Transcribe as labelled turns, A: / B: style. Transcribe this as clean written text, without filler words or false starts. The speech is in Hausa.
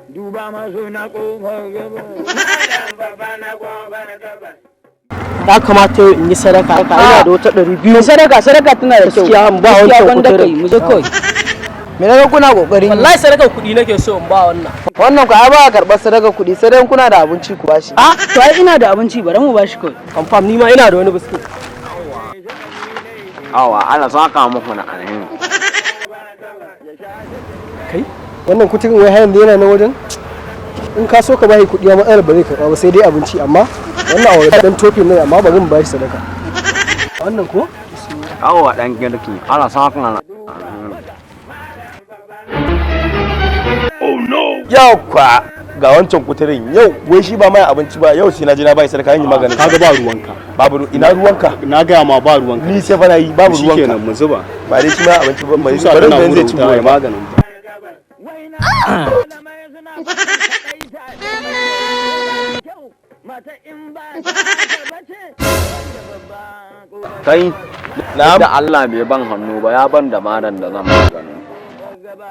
A: Duba masu na ƙofar gaba.
B: Ya kamata yau in yi sadaka, ina da wata 200.
C: Sadaka, sadaka tana da kyau.
B: Gaskiya in ba
C: Gaskiya
B: wancan
C: gwanda
B: kuturin.
C: kai mu je kawai.
D: Me naga kuna kokarin yi?
B: Wallahi sadaka kuɗi nake so in ba wannan.
D: Wannan ku ai ba a karɓar sadaka kuɗi, sai dai kuna da abinci ku bashi.
C: A to, ai ina da abinci, bari mu bashi kawai.
B: Confirm, ni ma ina da wani biskit.
E: Awa, ana saka muku na alheri.
F: Kai, wannan kuturin wai har yanzu yana nan wajen. In ka so ka bashi kuɗi, a matsalar ba zai karɓa ba, sai dai abinci. Amma wannan awara dan tofi ne, amma bari mu bashi sadaka wannan ko.
E: Awa, dan kirki, ana saka na alheri.
G: Yau kwa ga wancan kuturin, yau wai shi ba mai abinci ba, yau sai na je na bai sadaka yin maganin.
H: Kaga, ba ruwanka.
G: Babu ina ruwanka?
H: Na gaya ma, ba ruwanka.
G: Ni sai fa na yi, babu ruwanka.
H: Shikenan, mu zuba.
G: Ba dai shi ma abinci ba mai.
H: Tusa
G: Bari
H: tana
G: mu
H: hura
G: zai ci
H: wuta ya
G: gobe ba.
H: Maganin ta.
A: Malamai suna kwaɗaita da mai kyau. Mata in ba ta bace wanda babba ƙofar
E: Kai.
G: Na'am.
E: Da Allah bai ban hannu ba, ya ban da maran da zan maganin.
A: gaba.